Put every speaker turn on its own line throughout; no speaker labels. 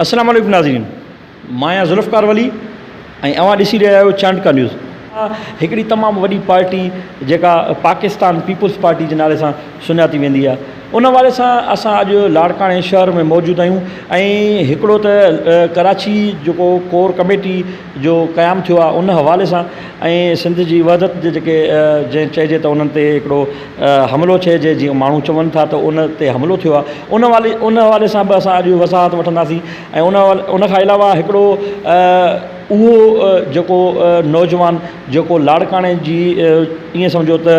السلام عليڪم ناظرين مان آهيان ذوالفقار ولي ۽ اوهان ڏسي رهيا آهيو چانڊڪا نيوز. هڪڙي تمام وڏي پارٽي جيڪا پاڪستان پيپلز پارٽي جي نالي سان سڃاتي ويندي آهي ان حوالي سان اسان اڄ لاڙڪاڻي شهر ۾ موجود آهيون ۽ هڪڙو ته ڪراچي جيڪو ڪور ڪميٽي جو قيام ٿيو آهي ان حوالي سان ۽ سنڌ جي وحدت جي جيڪي جنهن چئجي ته انهن تي هڪڙو حملو چئجي جيئن ماڻهو چون ٿا ته ان تي حملو ٿيو آهي ان والي ان حوالي سان به اسان اڄ وضاحت وٺنداسين ۽ ان ان کان علاوه هڪڙو اهو جيڪو نوجوان جيڪو لاڙڪاڻي جي ائين سمجهو ته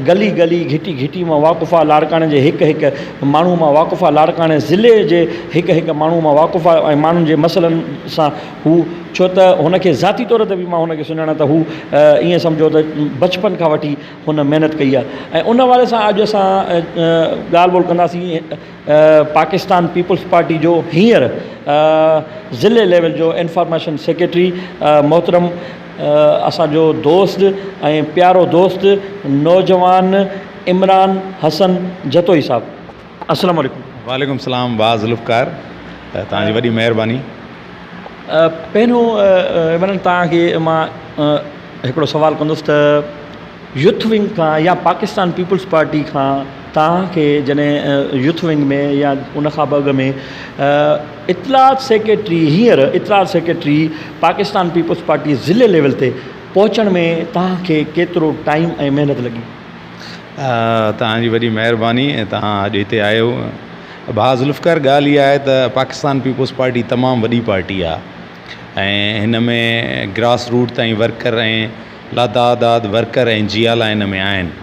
گلي گلي گهٽي گهٽي مان واقف آهي لاڙڪاڻي جي هڪ هڪ ماڻهو مان واقف آهي لاڙڪاڻي ضلعي جي هڪ هڪ ماڻهو مان واقف آهي ۽ ماڻهن جي مسئلن سان هو ڇو ته هن کي ذاتي طور تي به مان هن کي سڃاڻان ته هو ائين سمجهو ته بچپن کان وٺي هن محنت ڪئي آهي ۽ ان حوالي سان اڄ اسان ڳالهه ٻولهه ڪنداسين پاڪستان پيپلز پارٽي جو هينئر ضلعي ليول جو انفارميشن سيڪريٽري محترم اسان جو دوست ۽ پيارو دوست نوجوان عمران حسن جتوئي صاحب. السلام عليڪم.
وعليڪم السلام ڀاء ذوالفقار توهان جي وڏي مهرباني.
پهريون عمران توهان کي مان هڪڙو سوال ڪندس ته يوٿ ونگ کان يا پاڪستان پيپلز پارٽي کان توهان کي جڏهن يوٿ ونگ ۾ يا ان کان به اڳ ۾ اطلاعات سيڪريٽري هينئر اطلاعات سيڪريٽري پاڪستان پيپلز پارٽي ضلعي ليول تي پهچڻ ۾ توهان کي ڪيترو ٽائيم ۽ محنت لڳي؟
توهان جي وڏي مهرباني ۽ توهان اڄ هتي آيو. ڀاء ذوالفقار ڳالهه اها آهي ته پاڪستان پيپلز پارٽي تمام وڏي پارٽي آهي ۽ هن ۾ گراس روٽ تائين ورڪر ۽ لاتعداد ورڪر ۽ جيالا هن ۾ آهن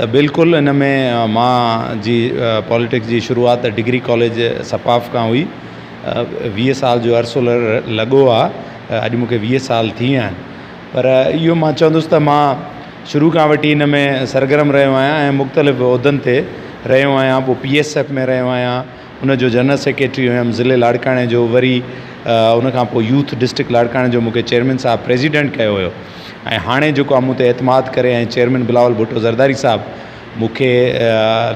ته بلڪل هن ۾ مان جي پاليٽڪس جي شروعات ته ڊگري ڪاليج سپاف کان هئي 20 سال جو عرصو لڳو آهي اڄ مونکي 20 سال ٿي ويا آهن پر اهو مان چوندس ته مان شروع کان وٺي ان ۾ سرگرم رهيو آهيان ۽ مختلف عهدن تي رهيو آهيان پوء پي ايس ايف ۾ رهيو آهيان ان جو جنرل سيڪريٽري هيم ضلعي لاڙڪاڻي جو وري ان کان پوء يوٿ ڊسٽرڪٽ لاڙڪاڻي جو مونکي چيئرمين صاحب پريزيڊنٽ ڪيو هيو ۽ هاڻي جيڪو آهي مون تي اعتماد ڪري ۽ چيئرمين بلاول ڀٽو زرداري صاحب مونکي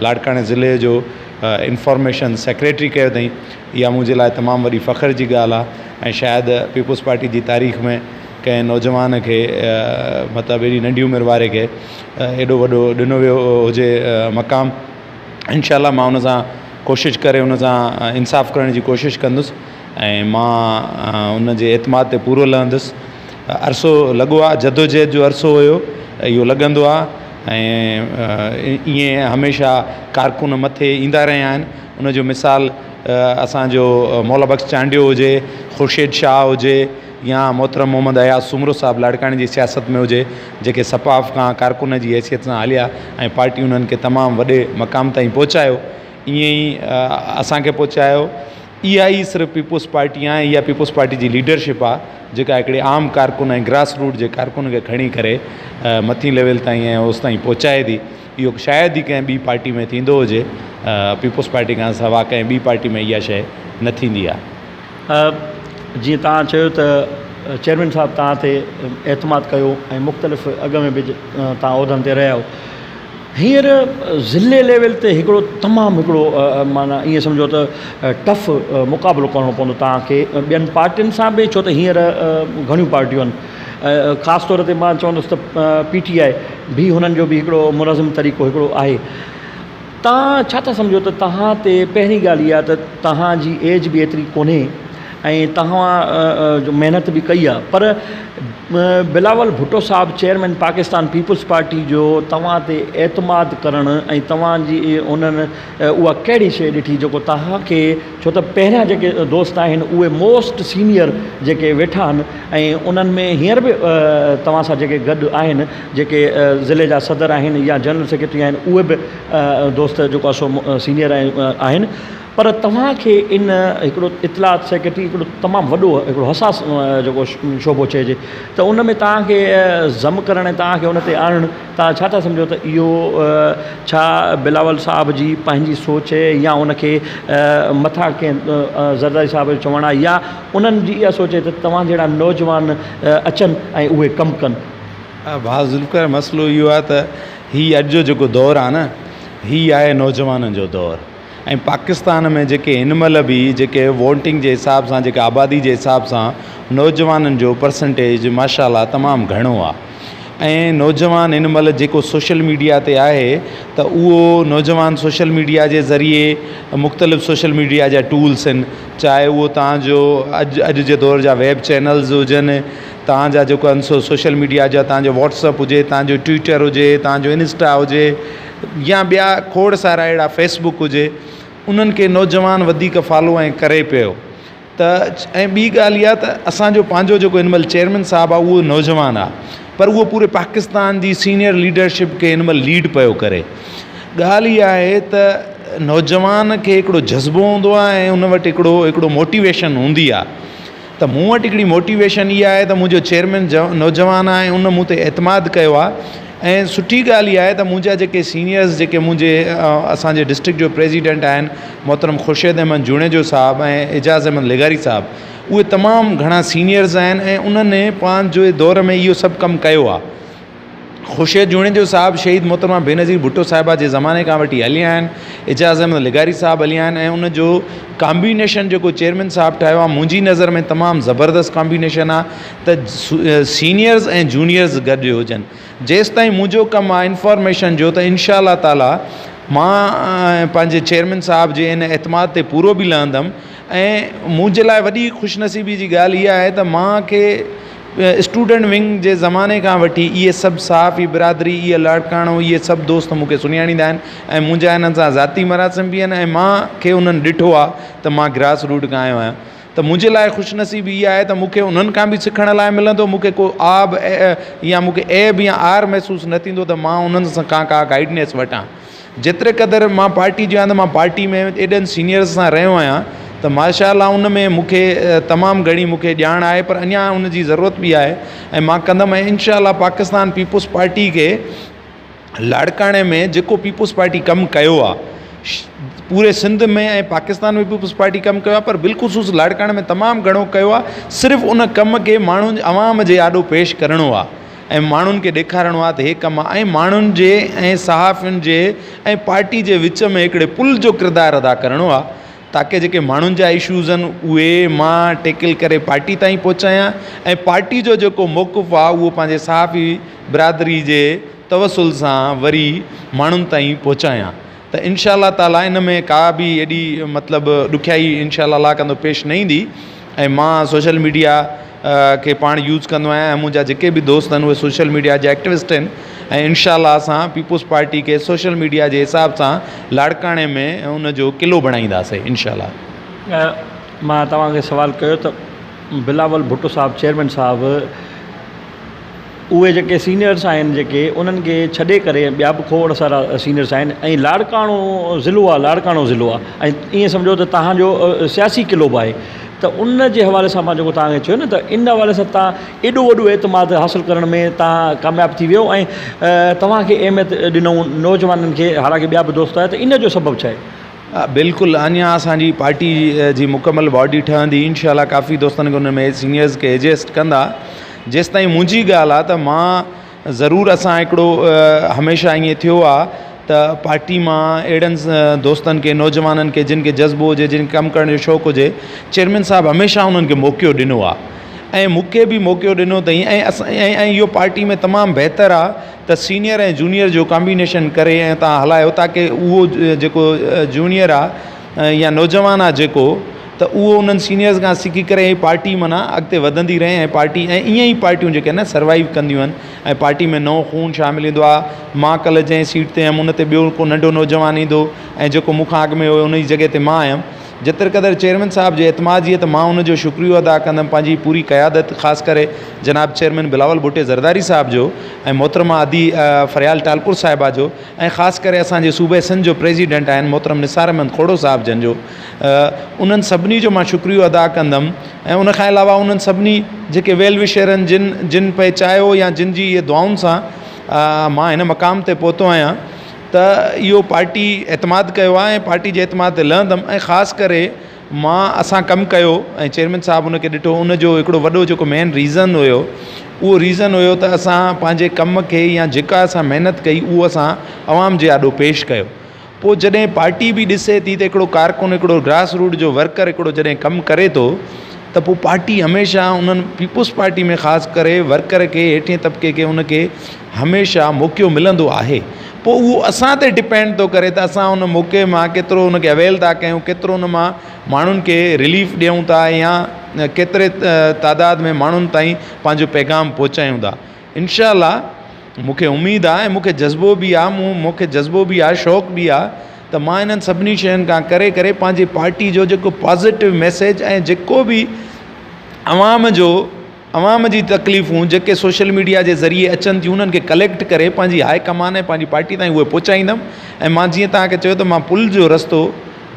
لاڙڪاڻي ضلعي جو انفارميشن سيڪريٽري ڪيو اٿئي اها منهنجي لاء تمام وڏي فخر جي ڳالهه آهي ۽ شايد پيپلز پارٽي جي تاريخ ۾ ڪنهن نوجوان کي مطلب ايڏي ننڍي عمر واري کي ايڏو وڏو ڏنو ويو هجي مقام انشاء الله مان ان سان ڪوشش ڪري ان سان انصاف ڪرڻ جي ڪوشش ڪندس ۽ مان ان جي اعتماد تي پورو لهندس عرصو لڳو آهي جدوجهد جو عرصو هيو اهو لڳندو آهي ۽ ائين هميشه ڪارڪن مٿي ايندا رهيا آهن ان جو مثال اسانجو مولا بخش چانڊيو هجي خورشيد شاهه هجي يا محترم محمد اياز سومرو صاحب لاڙڪاڻي جي سياست ۾ هجي جيڪي سپاف کان ڪارڪن جي حيثيت سان هليا ۽ پارٽي انهن کي تمام وڏي مقام تائين پهچايو ائين ئي اسان کي پهچايو اها ئي صرف پيپلز پارٽي آهي اها پيپلز پارٽي جي ليڊرشپ آهي جيڪا هڪڙي عام ڪارڪن ۽ گراس روٽ جي ڪارڪن کي کڻي ڪري مٿين ليول تائين ۽ اوس تائين پهچائي ٿي اهو شايد ئي ڪنهن ٻي پارٽي ۾ ٿيندو هجي پيپلز پارٽي کان سوا ڪنهن ٻي پارٽي ۾ اها شيء نه ٿيندي آهي.
جيئن توهان چيو ته چيئرمين صاحب توهان تي اعتماد ڪيو ۽ مختلف اڳ ۾ به توهان عهدن تي رهيا آهيو هينئر ضلعي ليول تي هڪڙو تمام هڪڙو معنيٰ ائين سمجهو ته ٽف مقابلو ڪرڻو پوندو توهان کي ٻين پارٽين سان به ڇو ته هينئر گهڻيون پارٽيون آهن خاص طور تي مان چوندس ته پي ٽي آء به هنن جو به هڪڙو منظم طريقو هڪڙو آهي توهان ڇا ٿا سمجهو ته توهان تي پهرين ڳالهه اها ته توهان جي ايج به ايتري ڪونهي ۽ توهان جو محنت به ڪئي آهي پر بلاول ڀٽو صاحب چيئرمين پاڪستان پيپلز پارٽي جو توهان تي اعتماد ڪرڻ ۽ توهان جي انهن اها ڪهڙي شيء ڏٺي جيڪو توهان کي ڇو ته پهريان جيڪي دوست آهن اهي موسٽ سينيئر جيڪي ويٺا آهن ۽ انهن ۾ هينئر به توهان سان جيڪي گڏ آهن جيڪي ضلعي جا صدر آهن يا جنرل سيڪريٽري آهن اهي به دوست جيڪو آهي سو سينيئر آهن پر توهان کي ان هڪڙو اطلاعات سيڪريٽري هڪڙو تمام وڏو هڪڙو حساس جيڪو شعبو چئجي ته ان ۾ توهان کي ضم ڪرڻ ۽ توهان کي ان تي آڻڻ توهان ڇا ٿا سمجهو ته اهو ڇا بلاول صاحب جي پنهنجي سوچ يا ان کي مٿان ڪنهن زرداري صاحب جو چوڻ آهي يا انهن جي اها سوچ آهي ته توهان جهڙا نوجوان اچن ۽ اهي ڪم ڪن.
ڀاء ذوالفقار مسئلو اهو آهي ته هي اڄ جو جيڪو دور آهي نه هي آهي نوجوانن جو دور. ۽ پاڪستان ۾ جيڪي هن مهل به جيڪي ووٽنگ جي حساب سان جيڪا آبادي جي حساب سان نوجوانن جو پرسنٽيج ماشاء الله تمام گهڻو آ ۽ نوجوان هن مهل جيڪو سوشل ميڊيا تي آهي ته اهو نوجوان سوشل ميڊيا جي ذريعي مختلف سوشل ميڊيا جا ٽولس آهن چاهي اهو توهان جو اڄ اڄ جي دور جا ويب چينلز هجن توهان جا جيڪو آهن سو سوشل ميڊيا جا توهان جو واٽس اپ هجي توهان جو ٽوئٽر هجي توهان جو انسٽا هجي يا ٻيا کوڙ سارا اهڙا فيس بڪ هجي انهن کي نوجوان وڌيڪ فالو ۽ ڪري پيو ته ۽ ٻي ڳالهه اها ته اسان جو پنهنجو جيڪو هن مهل چيئرمين صاحب آهي اهو نوجوان آهي پر اهو پوري پاڪستان جي سينئر ليڊرشپ کي هن مهل ليڊ پيو ڪري ڳالهه اها آهي ته نوجوان کي هڪڙو جذبو هوندو آهي ۽ ان وٽ هڪڙو هڪڙو موٽيويشن هوندي آهي ته مون وٽ هڪڙي موٽيويشن اها آهي ته منهنجو چيئرمين نوجوان آهي ان مون تي اعتماد ڪيو آهي ۽ سٺي ڳالهه اها آهي ته منهنجا جيڪي سينيئرز جيڪي منهنجي اسان جي ڊسٽرڪٽ جو پريزيڊنٽ آهن محترم خورشيد احمد جوڻيجو صاحب ۽ اعجاز احمد لغاري صاحب اهي تمام گهڻا سينيئرز آهن ۽ انهن پنهنجي دور ۾ اهو سڀ ڪم ڪيو آهي خورشيد جوڻيجو صاحب شهيد محترمه بينظير ڀٽو صاحبه جي زماني کان وٺي هليا آهن اعجاز احمد لغاري صاحب هليا آهن ۽ ان جو ڪامبينيشن جيڪو چيئرمين صاحب ٺاهيو آهي منهنجي نظر ۾ تمام زبردست ڪامبينيشن آهي ته سينيئرز ۽ جونيئرز گڏ هجن جيستائين منهنجو ڪم آهي انفارميشن جو ته انشاء الله تعالي مان پنهنجي چيئرمين صاحب جي ان اعتماد تي پورو به لهندم ۽ منهنجي لاء وڏي خوش نصيبي جي ڳالهه اها آهي ته مان کي اسٽوڊنٽ ونگ جي زماني کان وٺي اهي سڀ صحافي برادري اهي لاڙڪاڻو اهي سڀ دوست مون کي سڃاڻيندا آهن ۽ منهنجا انهن سان ذاتي مراسم به آهن ۽ مان کي انهن ڏٺو آهي ته مان گراس روٽ کان آيو آهيان ته منهنجي لاء خوش نصيبي اها آهي ته مون کي انهن کان به سکڻ لاء ملندو مون کي ڪو آب يا مون کي عيب يا عار محسوس نه ٿيندو ته مان انهن کان ڪا گائيڊنس وٺان جيتري قدر مان پارٽي جو آهيان ته مان پارٽي ۾ ايڏن سينيئرز سان رهيو آهيان ته ماشاء الله ان ۾ مون کي تمام گهڻي مون کي ڄاڻ آهي پر اڃا ان جي ضرورت به آهي ۽ مان ڪندم ۽ انشاء الله پاڪستان پيپلز پارٽي کي لاڙڪاڻي ۾ جيڪو پيپلز پارٽي ڪم ڪيو آهي پوري سنڌ ۾ ۽ پاڪستان ۾ پيپلز پارٽي ڪم ڪيو آهي پر بالخصوص لاڙڪاڻي ۾ تمام گهڻو ڪيو آهي صرف ان ڪم کي ماڻهن عوام جي آڏو پيش ڪرڻو آهي ۽ ماڻهن کي ڏيکارڻو آهي ته هي ڪم آهي ۽ ماڻهن جي ۽ صحافين جي ۽ پارٽي جي وچ ۾ هڪڙي پل جو ڪردار ادا ڪرڻو آهي تاڪه جيڪي ماڻهن جا اشوز آهن اهي مان ٽيڪل ڪري پارٽي تائين پهچايان ۽ پارٽي جو جيڪو موقف آهي اهو پنهنجي صحافي برادري جي توسل سان وري ماڻهن تائين پهچايان ته انشاء الله تعالي ان ۾ ڪا به ايڏي مطلب ڏکيائي انشاء الله الله ڪندو پيش نه ايندي ۽ مان سوشل ميڊيا کي پاڻ يوز ڪندو آهيان ۽ منهنجا جيڪي به دوست آهن اهي سوشل ميڊيا جا ايڪٽوسٽ آهن ۽ انشاء الله اسان پيپلز پارٽي کي سوشل ميڊيا جي حساب سان لاڙڪاڻي ۾ ان جو قلعو بڻائينداسين انشاء الله.
مان توهان کي سوال ڪيو ته بلاول ڀٽو صاحب چيئرمين صاحب اهي جيڪي سينئرس آهن جيڪي انهن کي ڇڏي ڪري ٻيا به کوڙ سارا سينئرس آهن ۽ لاڙڪاڻو ضلعو آهي لاڙڪاڻو ضلعو آهي ۽ ائين سمجهو ته تهانجو سياسي قلعو به آهي ته ان جي حوالي سان مان جيڪو تهان کي چيو نه ته ان حوالي سان تهان ايڏو وڏو اعتماد حاصل ڪرڻ ۾ تهان ڪامياب ٿي ويو ۽ توهان کي اهميت ڏنئون نوجوانن کي حالانڪه ٻيا به دوست آهي ته ان جو سبب ڇا آهي؟
بلڪل اڃا اسان جي پارٽي جي مڪمل باڊي ٺهندي انشاء الله ڪافي دوستن کي ان ۾ سينيئرز کي ايڊجسٽ ڪندا جيستائين منهنجي ڳالهه آهي ته مان ضرور اسان هڪڙو هميشه ائين ٿيو آهي ته پارٽي مان اهڙن دوستن کي نوجوانن کي جن کي جذبو هجي جن کي ڪم ڪرڻ جو شوق هجي چيئرمين صاحب هميشه انهن کي موقعو ڏنو آهي ۽ مون کي به موقعو ڏنو اٿئي ۽ اسان ۽ اهو پارٽي ۾ تمام بهتر آهي ته سينيئر ۽ جونيئر جو ڪامبينيشن ڪري ۽ توهان هلايو تاڪه اهو جيڪو جونيئر آ يا نوجوان آ جيڪو ته اهو انهن سينيئرز کان سکي ڪري ۽ پارٽي معنيٰ اڳتي وڌندي رهي ۽ پارٽي ۽ ائين ئي پارٽيون جيڪي آهن نه سروائيو ڪنديون آهن ۽ پارٽي ۾ نئون خون شامل ايندو آ مان ڪلهه جنهن سيٽ تي هيم ان تي ٻيو ڪو ننڍو نوجوان ايندو ۽ جيڪو مون کان اڳ ۾ هيو ان جي جڳهه تي مان آيم جيتري قدر چيئرمين صاحب جي اعتماد جي ته مان ان جو شڪريو ادا ڪندم پنهنجي پوري قيادت خاص ڪري جناب چيئرمين بلاول ڀٽي زرداري صاحب جو ۽ محترمه ادي فريال ٽالپور صاحبه جو ۽ خاص ڪري اسان جي صوبي سنڌ جو پريزيڊنٽ آهن محترم نثار احمد کوڙو صاحب جن جو انهن سڀني جو مان شڪريو ادا ڪندم ۽ ان کان علاوه انهن سڀني جيڪي ويل وشر آهن جن جن پئي چاهيو يا جن جي اهي دعائن سان مان هن مقام تي پهتو آهيان ته اهو پارٽي اعتماد ڪيو آهي ۽ پارٽي جي اعتماد تي لهندم ۽ خاص ڪري مان اسان ڪم ڪيو ۽ چيئرمين صاحب ان کي ڏٺو ان جو هڪڙو وڏو جيڪو مين ريزن هيو اهو ريزن هيو ته اسان پنهنجي ڪم کي يا جيڪا اسان محنت ڪئي اهو اسان عوام جي آڏو پيش ڪيو پوء جڏهن پارٽي به ڏسي ٿي ته هڪڙو ڪارڪن هڪڙو گراس روٽ جو ورڪر هڪڙو جڏهن ڪم ڪري ٿو ته پوء پارٽي هميشه انهن پيپلز پارٽي ۾ خاص ڪري ورڪر کي هيٺين طبقي کي ان کي هميشه موقعو ملندو آهي پوء اهو اسان تي ڊپينڊ ٿو ڪري ته اسان ان موقعي مان ڪيترو ان کي اويل ٿا ڪيون ڪيترو ان مان ماڻهن کي رليف ڏيون ٿا يا ڪيتري تعداد ۾ ماڻهن تائين پنهنجو پيغام پهچايون ٿا انشاء الله مون کي اميد آهي ۽ مون کي جذبو به آهي مون مون کي جذبو به آهي شوق به آهي ته مان انهن سڀني شين کان ڪري ڪري پنهنجي پارٽي جو جيڪو پازيٽو ميسيج ۽ جيڪو به عوام جو عوام جي تڪليفون جيڪي سوشل ميڊيا جي ذريعي اچن ٿيون انهن کي ڪليڪٽ ڪري پنهنجي هاء ڪمان ۽ پنهنجي پارٽي تائين اهي پهچائيندم ۽ مان جيئن توهان کي چيو ته مان پل جو رستو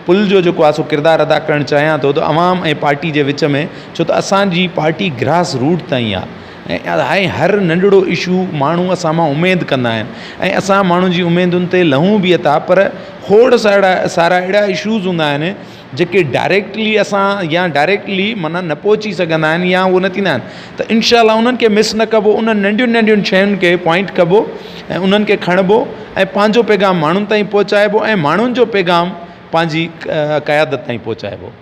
پل جو جيڪو آهي سو ڪردار ادا ڪرڻ چاهيان ٿو ته عوام ۽ پارٽي جي وچ ۾ ڇو ته اسان جي پارٽي گراس روٽ تائين آهي ۽ هر ننڍڙو اشو ماڻهو اسان مان اميد ڪندا آهن ۽ اسان ماڻهن جي اميدن تي لهون به ٿا پر کوڙ سارا سارا اهڙا اشوز هوندا آهن جيڪي ڊائريڪٽلي اسان يا ڊائريڪٽلي معنيٰ نه پهچي سگهندا آهن يا اهو نه ٿيندا آهن ته انشاء الله انهن کي مس نه ڪبو انهن ننڍين ننڍين شين کي پوائنٽ ڪبو ۽ انهن کي کڻبو ۽ پنهنجو پيغام ماڻهن تائين پهچائبو ۽ ماڻهن جو پيغام پنهنجي قيادت تائين پهچائبو.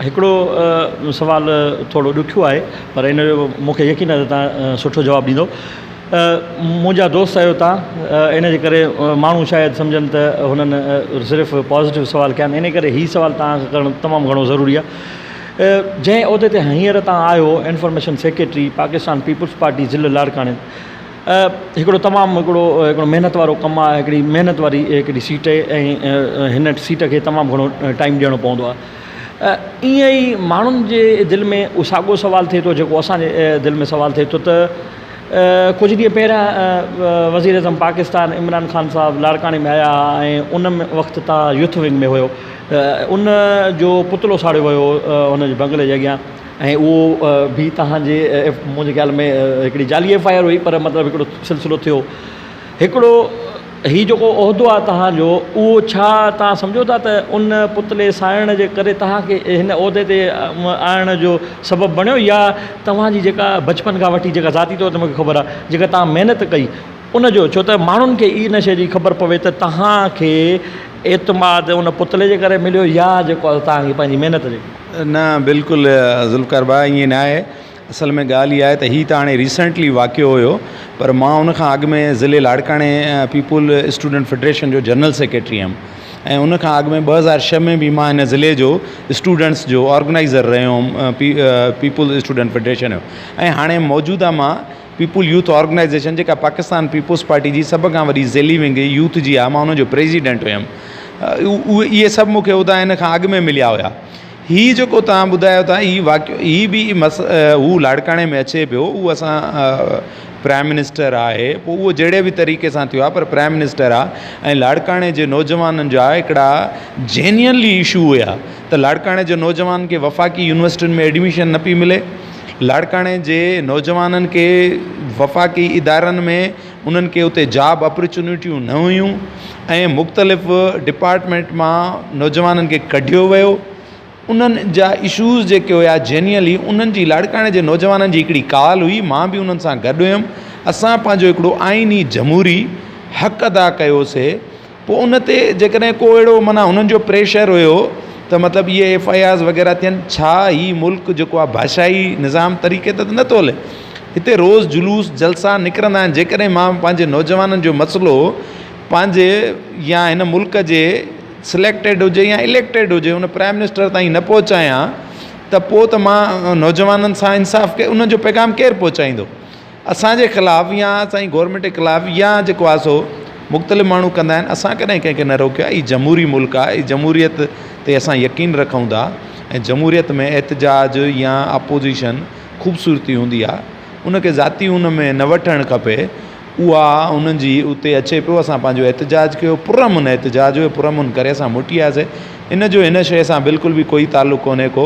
هڪڙو سوال ٿورو ڏکيو آهي پر ان جو مون کي يقين آهي ته توهان سٺو جواب ڏيندو. منهنجا دوست آهيو توهان ان جي ڪري ماڻهو شايد سمجهن ته هنن صرف پازيٽو سوال ڪيا آهن ان ڪري هي سوال توهان کان ڪرڻ تمام گهڻو ضروري آهي جنهن عهدي تي هينئر توهان آهيو information secretary Pakistan peoples party ضلع لاڙڪاڻي هڪڙو تمام هڪڙو هڪڙو محنت وارو ڪم آهي هڪڙي محنت واري هڪڙي سيٽ آهي ۽ هن سيٽ کي تمام گهڻو ٽائيم ڏيڻو پوندو آهي ائين ئي ماڻهن جي دل ۾ اهو ساڳيو سوال ٿئي ٿو جيڪو اسان جي دل ۾ سوال ٿئي ٿو ته ڪجهه ڏينهن پهريان وزير اعظم پاڪستان عمران خان صاحب لاڙڪاڻي ۾ آيا هئا ۽ ان وقت تان يوٿ ونگ ۾ هيو ان جو پتلو ساڙيو ويو هن جي بنگلي جي اڳيان ۽ اهو به تهان جي منهنجي خيال ۾ هڪڙي جعلي ايف I R هئي پر مطلب هڪڙو سلسلو ٿيو هڪڙو هي جيڪو عهدو آهي توهان جو اهو ڇا توهان سمجهو ٿا ته ان پتلي ساڙڻ جي ڪري توهان کي هن عهدي تي آڻڻ جو سبب بڻيو يا توهان جي جيڪا بچپن کان وٺي جيڪا ذاتي طور تي مونکي خبر آهي جيڪا توهان محنت ڪئي ان جو ڇو ته ماڻهن کي ان شيء جي خبر پوي ته توهان کي اعتماد ان پتلي جي ڪري مليو يا جيڪو آهي توهان کي پنهنجي محنت جي ڪري.
نه بلڪل ذوالفقار ڀاء ائين ناهي اصل ۾ ڳالهه اها آهي ته هي ته هاڻي ريسنٽلي واقعو هيو پر مان ان کان اڳ ۾ ضلعي لاڙڪاڻي پيپل اسٽوڊنٽ فيڊريشن جو جنرل سيڪريٽري هيم ۽ ان کان اڳ ۾ 2006 ۾ به مان هن ضلعي جو اسٽوڊنٽس جو آرگنائيزر رهيو هيم پيپل اسٽوڊنٽ فيڊريشن جو ۽ هاڻي موجوده مان پيپل يوٿ آرگنائيزيشن جيڪا پاڪستان پيپلز پارٽي جي سڀ کان وڏي ذيلي ونگ يوٿ جي آهي مان ان جو پريزيڊنٽ هيم اهي سڀ مون کي عهدا ان کان اڳ ۾ مليا هيا هي جيڪو توهان ٻڌايو ٿا هي واقعو هي به مس هو لاڙڪاڻي ۾ اچي پيو اهو اسان پرائم منسٽر آهي پوء اهو جهڙي به طريقي سان ٿيو آهي پر پرائم منسٽر آهي ۽ لاڙڪاڻي جي نوجوانن جا هڪڙا جينيئنلي اشو هيا ته لاڙڪاڻي جي نوجوان کي وفاقي يونيورسٽين ۾ ايڊميشن نه پئي ملي لاڙڪاڻي جي نوجوانن کي وفاقي ادارن ۾ انهن کي اتي جاب اپرچونٽيون نه هيون ۽ مختلف ڊپارٽمينٽ مان نوجوانن کي ڪڍيو ويو انهن جا اشوز جيڪي هيا جينيئلي انهن جي لاڙڪاڻي جي نوجوانن جي هڪڙي ڪال هئي مان به انهن سان گڏ هيم اسان پنهنجو هڪڙو آئيني جمهوري حق ادا ڪيوسي پوء ان تي جيڪڏهن ڪو اهڙو معنيٰ هنن جو پريشر هيو ته مطلب اهي ايف I آرز وغيره ٿين ڇا هي ملڪ جيڪو آهي ڀاشائي نظام طريقي تي ته نٿو هلي هتي روز جلوس جلسا نڪرندا آهن جيڪڏهن مان پنهنجي نوجوانن جو مسئلو پنهنجي يا هن ملڪ جي سليڪٽيڊ هجي يا اليڪٽيڊ هجي ان پرائم منسٽر تائين نه پهچايان ته پوء ته مان نوجوانن سان انصاف ڪي انهن جو پيغام ڪير پهچائيندو اسان جي خلاف يا اسان جي گورنمينٽ جي خلاف يا جيڪو آهي سو مختلف ماڻهو ڪندا آهن اسان ڪڏهن ڪنهن کي نه روڪيو آهي هي جمهوري ملڪ آهي جمهوريت تي اسان يقين رکون ٿا ۽ جمهوريت ۾ احتجاج يا اپوزيشن خوبصورتي هوندي آهي ان کي ذاتي ان ۾ نه وٺڻ کپي اها انهن جي اتي اچي پيو اسان پنهنجو احتجاج ڪيو پرامن احتجاج هيو پرامن ڪري اسان موٽي آياسي ان جو هن شيء سان بلڪل به ڪوئي تعلق ڪونهي ڪو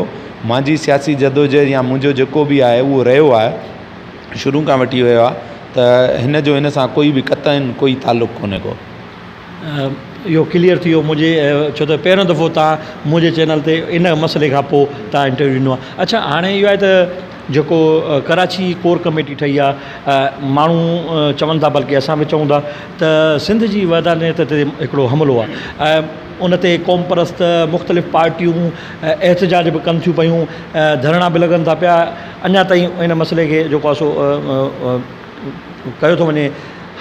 مانجي سياسي جدوجهد يا منهنجو جيڪو به آهي اهو رهيو آهي شروع کان وٺي ويو آهي ته هن جو هن سان ڪوئي به قطعاً ڪوئي تعلق ڪونهي ڪو.
اهو ڪليئر ٿي ويو منهنجي ڇو ته پهريون دفعو توهان منهنجي چينل تي ان مسئلي کان پوء توهان انٽرويو ڏنو آهي اڇا هاڻي اهو آهي ته جيڪو ڪراچي ڪور ڪميٽي ٺهي آهي ماڻهو چون ٿا بلڪه اسان به چئون ٿا ته سنڌ جي وحدانيت تي هڪڙو حملو آهي ۽ ان تي قوم پرست مختلف پارٽيون احتجاج به ڪن ٿيون پيون ڌرڻا به لڳن ٿا پيا اڃا تائين ان مسئلي کي جيڪو آهي سو ڪيو ٿو وڃي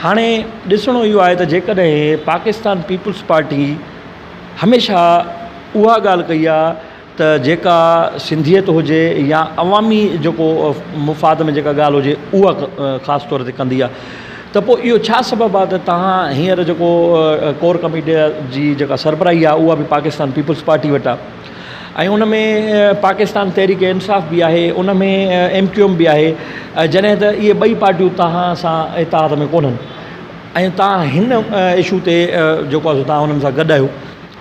هاڻي ڏسڻو اهو آهي ته جيڪڏهن پاڪستان پيپلز پارٽي هميشه اها ڳالهه ڪئي آهي ته جيڪا سنڌيت هجي يا عوامي جيڪو مفاد ۾ جيڪا ڳالهه هجي اها خاص طور تي ڪندي آهي ته پوء اهو ڇا سبب آهي ته توهان هينئر جيڪو ڪور ڪميٽي جي جيڪا سربراهي آهي اها به پاڪستان پيپلز پارٽي وٽ آهي ۽ ان ۾ پاڪستان تحريڪ انصاف به آهي ان ۾ ايم ڪيو ايم به آهي جڏهن ته اهي ٻئي پارٽيون توهان سان اتحاد ۾ ڪونهن ۽ توهان هن اشو تي جيڪو آهي سو توهان انهن سان گڏ آهيو.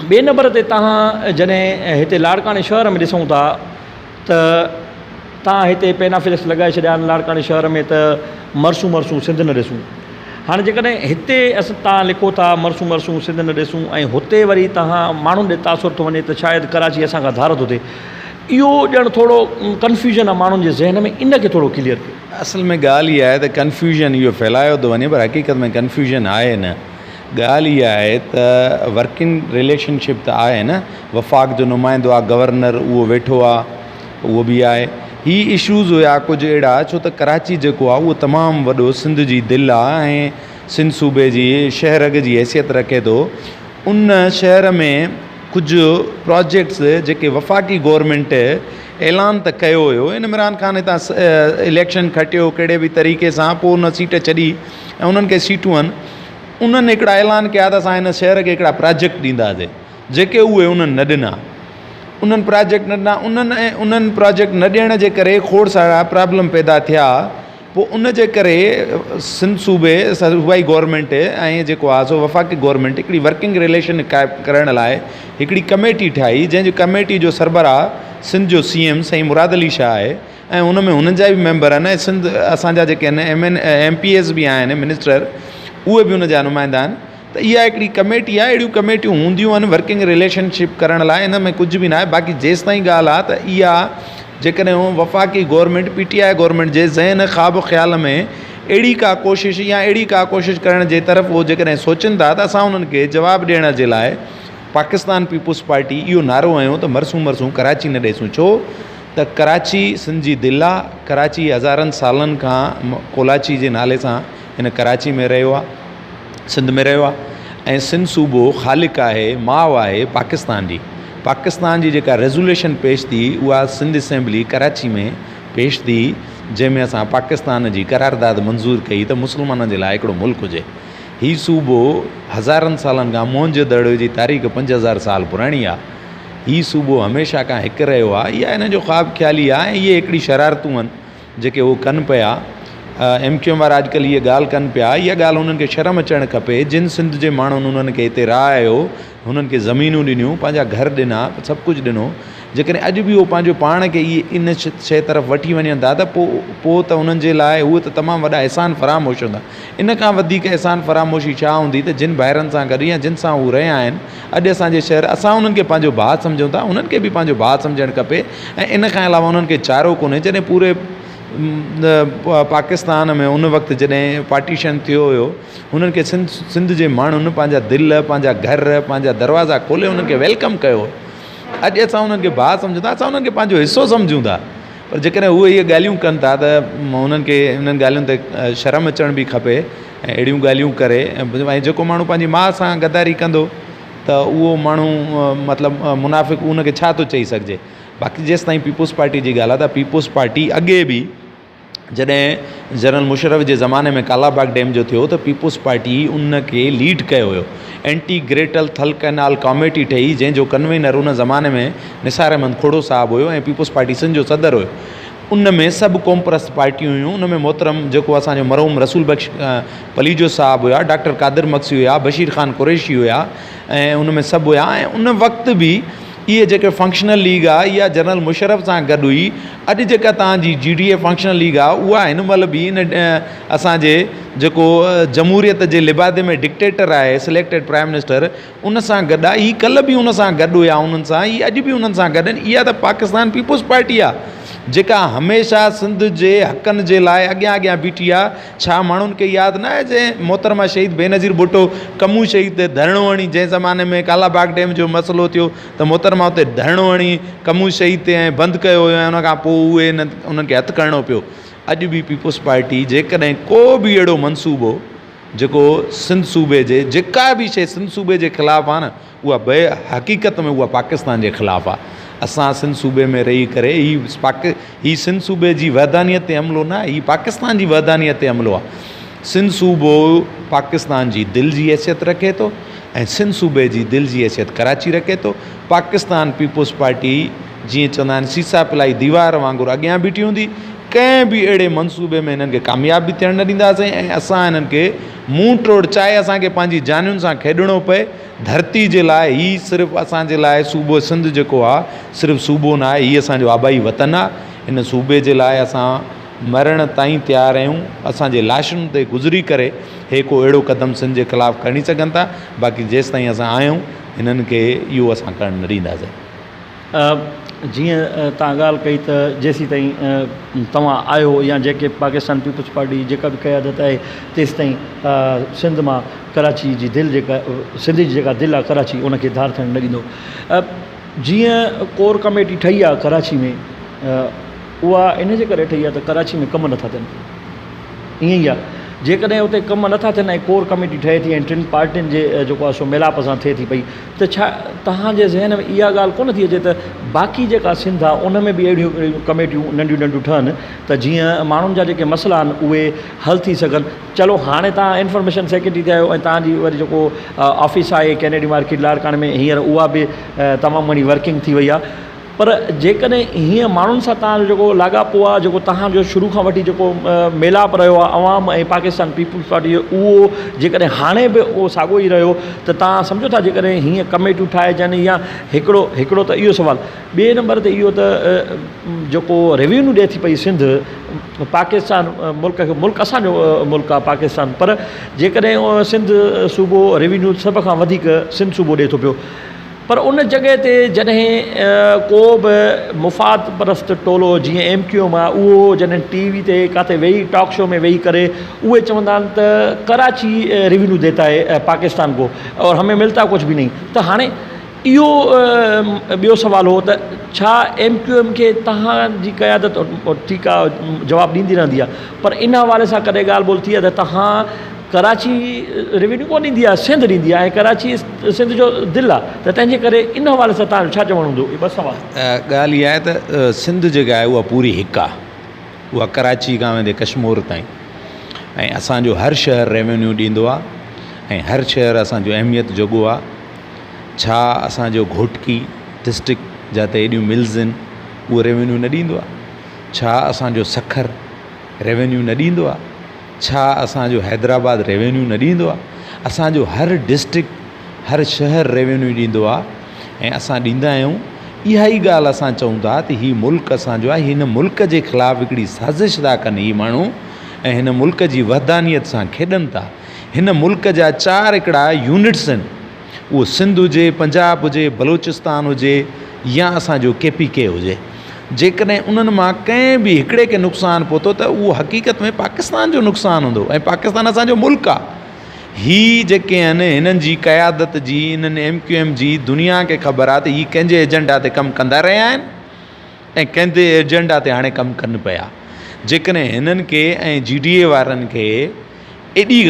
ٻئي نمبر تي توهان جڏهن هتي لاڙڪاڻي شهر ۾ ڏسون ٿا ته توهان هتي پينافليڪس لڳائي ڇڏيا آهن لاڙڪاڻي شهر ۾ ته مرسون مرسون سنڌ نه ڏسون هاڻي جيڪڏهن هتي اسان توهان لکو ٿا مرسون مرسون سنڌ نه ڏسون ۽ هتي وري توهان ماڻهن ڏي تاثر ٿو وڃي ته شايد ڪراچي اسان کان ڌار ٿو ٿئي اهو ڄڻ ٿورو ڪنفيوزن آهي ماڻهن جي ذهن ۾ ان کي ٿورو ڪليئر ڪيو.
اصل ۾ ڳالهه اها آهي ته ڪنفيوزن اهو ڦهلايو ٿو وڃي پر حقيقت ۾ ڪنفيوزن آهي نه. ڳالهه اها آهي ته ورڪنگ رليشن شپ ته آهي نه، وفاق جو نمائندو آهي گورنر اهو ويٺو آهي اهو به آهي. هي اشوز هيا ڪجهه اهڙا ڇو ته ڪراچي جيڪو آهي اهو تمام وڏو سنڌ جي دل آهي ۽ سنڌ صوبي جي شهرگ جي حيثيت رکي ٿو. ان شهر ۾ ڪجهه پراجيڪٽس جيڪي وفاقي گورنمينٽ اعلان ته ڪيو هيو ان عمران خان هتان اليڪشن کٽيو ڪهڙي به طريقي سان پوء ان سيٽ ڇڏي ۽ انهن کي سيٽون آهن انهن هڪڙا اعلان ڪيا ته اسان هن شهر کي هڪڙا پراجيڪٽ ڏينداسين جيڪي اهي انهن نه ڏنا انهن پراجيڪٽ نه ڏنا انهن ۽ انهن پراجيڪٽ نه ڏيڻ جي ڪري کوڙ سارا پرابلم پيدا ٿيا پوء ان جي ڪري سنڌ صوبي صوبائي گورنمينٽ ۽ جيڪو آهي سو وفاقي گورنمينٽ هڪڙي ورڪنگ رليشن قائم ڪرڻ لاء هڪڙي ڪميٽي ٺاهي جنهن جي ڪميٽي جو سربراهه سنڌ جو سي ايم سائين مراد علي شاهه آهي ۽ ان ۾ هنن جا به ميمبر آهن ۽ سنڌ اسان جا جيڪي آهن M N M P S به آهن منسٽر اهي به ان جا نمائندا آهن ته اها هڪڙي ڪميٽي آهي اهڙيون ڪميٽيون هونديون آهن ورڪنگ رليشن شپ ڪرڻ لاء ان ۾ ڪجهه به ناهي باقي جيستائين ڳالهه آهي ته اها جيڪڏهن وفاقي گورنمينٽ پي ٽي آء گورنمينٽ جي ذهن خواب خيال ۾ اهڙي ڪا ڪوشش يا اهڙي ڪا ڪوشش ڪرڻ جي طرف هو جيڪڏهن سوچن ٿا ته اسان انهن کي جواب ڏيڻ جي لاء پاڪستان پيپلز پارٽي اهو نعرو هنيو ته مرسون مرسون ڪراچي نه ڏيسون ڇو ته ڪراچي سنڌ جي دل آ، ڪراچي هزارن سالن کان ڪولاچي جي نالي سان هن ڪراچي ۾ رهيو آ، سنڌ ۾ رهيو آ ۽ سنڌ صوبو خالق آهي، ماء آهي پاڪستان جي. پاڪستان جي جيڪا ريزوليشن پيش ٿي اها سنڌ اسيمبلي ڪراچي ۾ پيش ٿي جنهن ۾ اسان پاڪستان جي قرارداد منظور ڪئي ته مسلمانن جي لاء هڪڙو ملڪ هجي. هي صوبو هزارن سالن کان موهن جو دڙو جي تاريخ 5000 سال پراڻي آ. هي صوبو هميشه کان هڪ رهيو آهي، اها هنن جو خواب خيالي آهي ۽ اهي هڪڙي شرارتون آهن جيڪي هو ڪن پيا. ايم ڪيو ايم وارا اڄڪلهه هيء ڳالهه ڪن پيا، اها ڳالهه هنن کي شرم اچڻ کپي، جن سنڌ جي ماڻهن انهن کي هتي رهايو، هنن کي زمينون ڏنيون، پنهنجا گهر ڏنا، سڀ ڪجهه ڏنو، جيڪڏهن اڄ به هو پنهنجو پاڻ کي اهي ان شيء طرف وٺي وڃن ٿا ته پوء پوء ته انهن جي لاء اهي ته تمام وڏا احسان فراموش هوندا. ان کان وڌيڪ احسان فراموشي ڇا هوندي ته جن ڀائرن سان گڏ يا جن سان هو رهيا آهن، اڄ اسان جي شهر اسان انهن کي پنهنجو ڀاء سمجهون ٿا، انهن کي به پنهنجو ڀاء سمجهڻ کپي ۽ ان کان علاوه انهن کي چارو ڪونهي جڏهن پوري پاڪستان ۾ ان وقت جڏهن پارٽيشن ٿيو هيو هنن کي سنڌ سنڌ جي ماڻهن پنهنجا دل پنهنجا گهر پنهنجا دروازا کولي انهن کي welcome ڪيو هو. اڄ اسان انهن کي ڀاء سمجهون ٿا اسان انهن کي پنهنجو حصو سمجهون ٿا پر جيڪڏهن اهي اهي ڳالهيون ڪن ٿا ته انهن کي انهن ڳالهين تي شرم اچڻ به کپي ۽ اهڙيون ڳالهيون ڪري ۽ جيڪو ماڻهو پنهنجي ماء سان غداري ڪندو ته اهو ماڻهو مطلب منافق ان کي ڇا ٿو چئي سگهجي باقي جيستائين پيپلز پارٽي جي ڳالهه آهي ته پيپلز پارٽي اڳي به جڏهن جنرل مشرف جي زماني ۾ ڪالا باغ ڊيم جو ٿيو ته پيپلز پارٽي ان کي ليڊ ڪيو هيو anti greater Thal canal committee ٺهي جنهن جو ڪنوينر ان زماني ۾ نثار احمد کوڙو صاحب هيو ۽ پيپلز پارٽي سنڌ جو صدر هيو ان ۾ سڀ قومپرست پارٽيون هيون ان ۾ محترم جيڪو اسان جو مرحوم رسول بخش پليجو صاحب هيا ڊاڪٽر قادر مگسي هيا بشير خان قريشي هيا ۽ ان ۾ سڀ هيا ۽ ان وقت به اهي جيڪي فنڪشنل ليگ آ اها جنرل مشرف سان گڏ هئي اڄ جيڪا توهان جي جي ڊي اي فنڪشنل ليگ آ اها هن مهل به ان اسان جي جيڪو جمهوريت جي لبادي ۾ ڊڪٽيٽر آهي سليڪٽيڊ پرائم منسٽر ان سان گڏ آ هي ڪلهه به ان سان گڏ هيا انهن سان هي اڄ به انهن سان گڏ آهن اها ته پاڪستان پيپلز پارٽي آ. جيڪا هميشه سنڌ جي حقن جي لاء اڳيان اڳيان بيٺي آ. ڇا ماڻهن کي ياد نه آهي جنهن محترمه شهيد بينظير ڀٽو ڪمون شهيد تي ڌرڻو هڻي جنهن زماني ۾ ڪالا باغ ڊيم جو مسئلو ٿيو ته محترمه اتي ڌرڻو هڻي ڪمون شهيد تي ۽ بند ڪيو ويو ۽ ان کان پوء اهي انهن کي هٿ کڻڻو پيو. اڄ به پيپلز پارٽي جيڪڏهن ڪو به اهڙو منصوبو جيڪو سنڌ صوبي جي جيڪا به شيء سنڌ صوبي جي خلاف آهي نه اها بي حقيقت ۾ اها پاڪستان جي خلاف آهي. اسان سنڌ صوبي ۾ رهي ڪري هي پاڪ هي سنڌ صوبي جي وحدانيت تي حملو نه آهي هي پاڪستان جي وحدانيت تي حملو آهي. سنڌ صوبو پاڪستان جي دل جي حيثيت رکي ٿو ۽ سنڌ صوبي جي دل جي حيثيت ڪراچي رکي ٿو. پاڪستان پيپلز پارٽي جيئن چوندا آهن سيسا پلائي ديوار وانگر اڳيان بيٺي هوندي، ڪنهن به اهڙي منصوبي ۾ هنن کي ڪامياب به ٿيڻ نه ڏينداسين ۽ اسان هنن کي منهن ٽوڙ چاهي اسان کي پنهنجي جانين سان کيڏڻو پئي ڌرتي جي لاء هي صرف اسان جي لاء صوبو سنڌ جيڪو آ صرف صوبو نه آهي هي اسان جو آبائي وطن آ هن صوبي جي لاء اسان مرڻ تائين تيار آهيون اسان جي لاشن تي گذري ڪري هي ڪو اهڙو قدم سنڌ جي خلاف کڻي سگهن ٿا باقي جيستائين اسان آهيون هنن کي اهو اسان ڪرڻ نه ڏينداسين.
جيئن توهان ڳالهه ڪئي ته جيسيتائين توهان آهيو يا جيڪي پاڪستان پيپلز پارٽي جي جيڪا به قيادت آهي تيستائين سنڌ مان ڪراچي جي دل جيڪا سنڌ جي جيڪا دل آهي ڪراچي ان کي ڌار ٿيڻ نه ڏيندو. جيئن ڪور ڪميٽي ٺهي آهي ڪراچي ۾ اها ان جي ڪري ٺهي آهي ته ڪراچي ۾ ڪم نٿا ٿين. ائين ئي آهي جيڪڏهن اتي ڪم نٿا ٿين ۽ ڪور ڪميٽي ٺهي ٿي ۽ ٽن پارٽين جي جيڪو آهي سو ميلاپ سان ٿئي ٿي پئي ته ڇا توهان جي ذهن ۾ اها ڳالهه ڪونه ٿي اچي ته باقي جيڪا سنڌ آهي ان ۾ به اهڙيون اهڙيون ڪميٽيون ننڍيون ننڍيون ٺهن ته جيئن ماڻهن جا جيڪي مسئلا آهن اهي حل ٿي سگهن چلو هاڻي توهان انفارميشن سيڪريٽري ٿيا آهيو ۽ توهان جي وري جيڪو آفيس آهي ڪينيڊي مارڪيٽ لاڙڪاڻي ۾ هينئر اها به تمام گهڻي ورڪنگ ٿي وئي آهي پر جيڪڏهن هيئن ماڻهن سان توهان جو جيڪو لاڳاپو آهي جيڪو توهان جو شروع کان وٺي جيڪو ميلاپ رهيو آهي عوام ۽ پاڪستان پيپلز پارٽي جو اهو جيڪڏهن هاڻي به اهو ساڳيو ئي رهيو ته توهان سمجهو ٿا جيڪڏهن هيئن ڪميٽيون ٺاهجن يا هڪڙو هڪڙو ته اهو سوال ٻئي نمبر تي اهو ته جيڪو ريونيو ڏئي ٿي پئي سنڌ پاڪستان ملڪ کي ملڪ اسانجو ملڪ آهي پاڪستان پر جيڪڏهن سنڌ صوبو ريونيو سڀ کان وڌيڪ سنڌ صوبو ڏئي ٿو پيو پر ان جڳهه تي جڏهن ڪو به مفاد پرست ٽولو جيئن ايم ڪيو ايم آهي اهو جڏهن ٽي وي تي ڪاٿي ويهي ٽاڪ شو ۾ ويهي ڪري اهي چوندا آهن ته ڪراچي ريونيو ديتا هي پاڪستان ڪو اور همين ملتا ڪجهه به نهين ته هاڻي اهو ٻيو سوال هو ته ڇا ايم ڪيو ايم کي تهان جي قيادت ٺيڪ آهي جواب ڏيندي رهندي آهي پر ان حوالي سان ڪڏهن ڳالهه ٻولهه ٿي آهي ته تهان ڪراچي ريونيو ڪونه ڏيندي آهي سنڌ ڏيندي آهي ۽ ڪراچي سنڌ جو دل آهي ته تنهن جي ڪري ان حوالي سان توهان جو ڇا چوڻ هوندو اهي ٻه سوال.
ڳالهه اها آهي ته سنڌ جيڪا آهي اها پوري هڪ آهي اها ڪراچي کان ويندي ڪشمور تائين ۽ اسان جو هر شهر ريونيو ڏيندو آهي ۽ هر شهر اسان جو اهميت جوڳو آهي ڇا اسان جو گهوٽڪي ڊسٽرڪٽ جاتي ايڏيون ملز آهن اهو ريونيو نه ڏيندو آهي ڇا اسان جو سکر ريونيو نه ڏيندو آهي ڇا اسان جو حيدرآباد ريونيو نه ڏيندو آ؟ اسان جو هر ڊسٽرڪٽ هر شهر ريونيو ڏيندو آ ۽ اسان ڏيندا آهيون اها ئي ڳالهه اسان چئون ٿا ته هي ملڪ اسان جو آهي هن ملڪ جي خلاف هڪڙي سازش ٿا ڪن هي ماڻهو ۽ هن ملڪ جي وحدانيت سان کيڏن ٿا هن ملڪ جا چار هڪڙا يونٽس آهن اهو سنڌ هجي، پنجاب هجي، بلوچستان هجي يا اسان جو ڪي پي ڪي هجي، جيڪڏهن انهن مان ڪنهن به هڪڙي کي نقصان پهتو ته اهو حقيقت ۾ پاڪستان جو نقصان هوندو ۽ پاڪستان اسان جو ملڪ آهي. هي جيڪي آهن هنن جي قيادت جي انهن ايم ڪيو ايم جي دنيا کي خبر آهي ته هي ڪنهن جي ايجنڊا تي ڪم ڪندا رهيا آهن ۽ ڪنهن جي ايجنڊا تي هاڻي ڪم ڪن پيا. جيڪڏهن هنن کي ۽ جي ڊي اي وارن کي ايڏي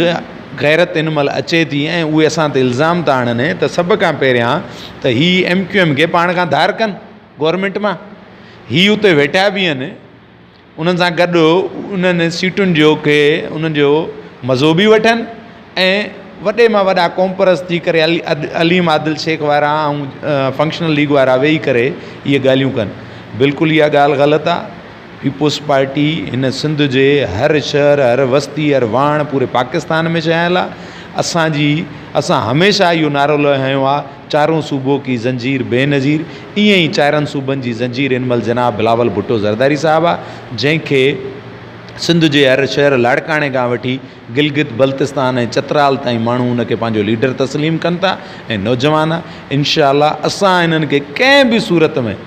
غيرت هن مهل اچي ٿي ۽ اهي اسان تي الزام ٿا هڻن ته سڀ کان پهريان ته هي ايم ڪيو ايم کي پاڻ کان ڌار ڪن گورنمينٽ مان هي اتي ويٺا به آهن انهن سان گڏ انهن سيٽن جو کي انهن جو مزو به وٺن ۽ وڏي مان وڏا قومپرست ٿي ڪري عليم عادل شيخ وارا ۽ فنڪشنل ليگ وارا ويهي ڪري اهي ڳالهيون ڪن بلڪل اها ڳالهه غلط آهي پيپلز پارٽي هن سنڌ جي هر شهر، هر وستي، هر واهڻ پوري پاڪستان ۾ ڇانيل آ. اسان جي اسان هميشه اهو نعرو هنيو آ چارون صوبو ڪي زنجير بي نظير ائين ئي چارن صوبن جي زنجير هن مهل جناب بلاول ڀٽو زرداري صاحب آ جنهن کي سنڌ جي هر شهر لاڙڪاڻي کان وٺي گلگت بلتستان ۽ چترال تائين ماڻهو ان کي پنهنجو ليڊر تسليم ڪن ٿا ۽ نوجوان آ انشاء الله اسان انهن کي ڪنهن به صورت ۾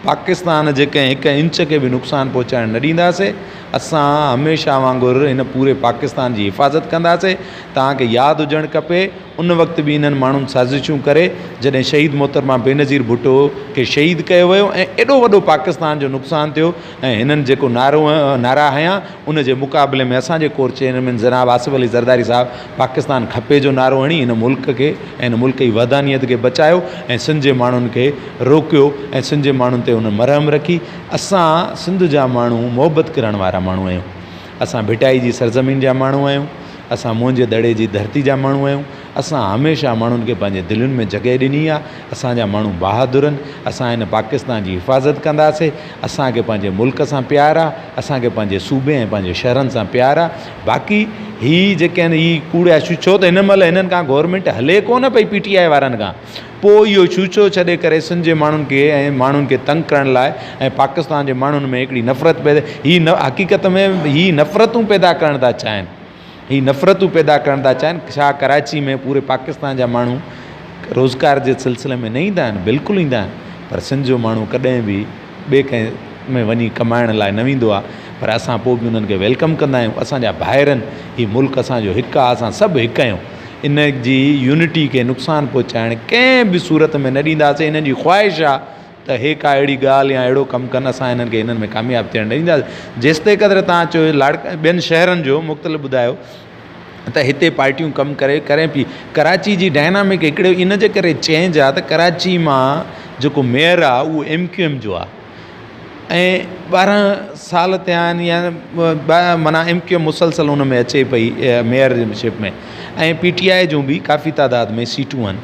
پاڪستان جي ڪنهن هڪ انچ کي به نقصان پهچائڻ نه ڏينداسين. اسان هميشه وانگر هن پوري پاڪستان جي حفاظت ڪنداسين. توهان کي ياد هجڻ کپي ان وقت به انهن ماڻهن سازشون ڪري جڏهن شهيد محترمه بينظير ڀٽو کي شهيد ڪيو ويو ۽ ايڏو وڏو پاڪستان جو نقصان ٿيو ۽ هنن جيڪو نعرو نعرا هنيا ان جي مقابلي ۾ اسان جي ڪور چيئرمين جناب آصف علي زرداري صاحب پاڪستان کپي جو نعرو هڻي هن ملڪ کي ۽ هن ملڪ جي وحدانيت کي بچايو ۽ سنڌ جي ماڻهن کي روڪيو ۽ سنڌ جي ماڻهن تي هن مرهم رکي. اسان سنڌ جا ماڻهو محبت ڪرڻ وارا ماڻهو آهيون. اسان ڀٽائي جي سرزمين جا ماڻهو آهيون. اسان موهن جي دڙي جي ڌرتي جا ماڻهو آهيون. اسان هميشه ماڻهن کي پنهنجي دلين ۾ جڳهه ڏني آهي. اسان جا ماڻهو بهادر آهن. اسان هن پاڪستان جي حفاظت ڪنداسين. اسان کي پنهنجي ملڪ سان پيار آهي. اسان کي پنهنجي صوبي ۽ پنهنجي شهرن سان پيار آهي. باقي هي جيڪي آهن هي ڪوڙ ڇو ڇو ته هن مهل هنن کان گورنمينٽ هلي ڪونه پئي پي ٽي آء وارن کان. پوء اهو ڇوڇو ڇڏي ڪري سنڌ جي ماڻهن کي ۽ ماڻهن کي تنگ ڪرڻ لاء ۽ پاڪستان جي ماڻهن ۾ هڪڙي نفرت پيدا هي حقيقت ۾ هي نفرتون پيدا ڪرڻ ٿا چاهين هي نفرتون پيدا ڪرڻ ٿا چاهين ڇا ڪراچي ۾ پوري پاڪستان جا ماڻهو روزگار جي سلسلي ۾ نه ايندا آهن بلڪل ايندا آهن پر سنڌ جو ماڻهو ڪڏهن به ٻئي ڪنهن ۾ وڃي ڪمائڻ لاء نه ويندو آهي پر اسان پوء به انهن کي welcome ڪندا آهيون اسان جا ڀائر آهن هي ملڪ اسان جو هڪ آهي اسان سڀ هڪ آهيون ان جي يونٽي کي نقصان پهچائڻ ڪنهن به صورت ۾ نه ڏينداسين انهن جي خواهش آهي ته هي ڪا اهڙي ڳالهه يا اهڙو ڪم ڪن اسان انهن کي انهن ۾ ڪامياب ٿيڻ نه ڏينداسين جيستائين قدر توهان چيو لاڙ ٻين شهرن جو مختلف ٻڌايو ته هتي پارٽيون ڪم ڪري ڪرين پي ڪراچي جي ڊائنامڪ هڪڙي ان جي ڪري چينج آهي ته ڪراچي مان جيڪو ميئر آهي اهو ايم ڪيو ايم جو آهي ۽ 12 سال ٿيا آهن يا معنيٰ ايم ڪيو ايم مسلسل ان ۾ اچي پئي ميئر شپ ۾ ۽ پي ٽي آء جون به ڪافي تعداد ۾ سيٽون آهن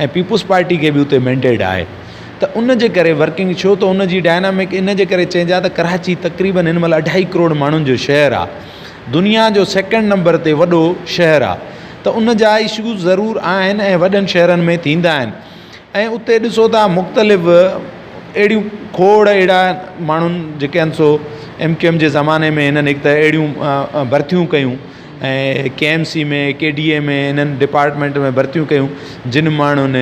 ۽ پيپلز پارٽي کي به اتي مينڊيٽ آهي ته ان جي ڪري ورڪنگ ڇو ته ان جي ڊائنامڪ ان جي ڪري چينج آهي ته ڪراچي تقريبن هن مهل اڍائي ڪروڙ ماڻهن جو شهر آهي دنيا جو سيڪنڊ نمبر تي وڏو شهر آهي ته ان جا اشوز ضرور آهن ۽ وڏن شهرن ۾ ٿيندا آهن ۽ اتي ڏسو ٿا مختلف اهڙيون کوڙ اهڙا ماڻهن جيڪي آهن سو ايم ڪيو ايم جي زماني ۾ هنن هڪ ته اهڙيون ڀرتيون ڪيون ۽ K M C ۾ K D A ۾ هنن ڊپارٽمينٽ ۾ ڀرتيون ڪيون جن ماڻهن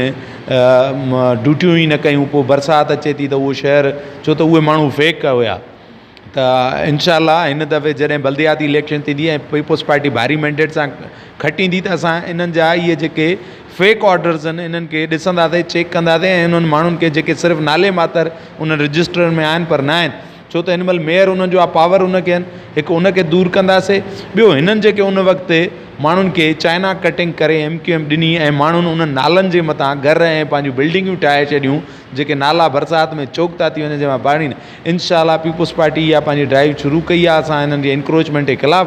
ڊيوٽيون ئي نه ڪيون پوء برسات اچي ٿي ته اهو شهر ڇو ته اهي ماڻهو فيڪ هيا ته انشاء الله هن دفعي جڏهن بلدياتي اليڪشن ٿيندي ۽ پيپلز پارٽي ڀاري مينڊيٽ سان کٽيندي ته اسان انهن جا اهي جيڪي فيڪ آرڊرز آهن انهن کي ڏسنداسين چيڪ ڪنداسين ۽ انهن ماڻهن کي جيڪي صرف نالي ماتر انهن رجسٽرن ۾ آهن پر نه آهن ڇو ته هن مهل ميئر انهن جو آهي پاور ان کي آهن هڪ ان کي دور ڪنداسين ٻيو هنن جيڪي ان وقت ماڻهن کي چائنا ڪٽنگ ڪري ايم ڪيو ايم ڏني ۽ ماڻهن انهن نالن جي مٿان گهر ۽ پنهنجون بلڊنگيون ٺاهي ڇڏيون جيڪي نالا برسات ۾ چوڪ ٿا ٿي وڃن جنهن مان پاڻي نه انشاء الله پيپلز پارٽي اها پنهنجي ڊرائيو شروع ڪئي آهي اسان انهن جي انڪروچمينٽ جي خلاف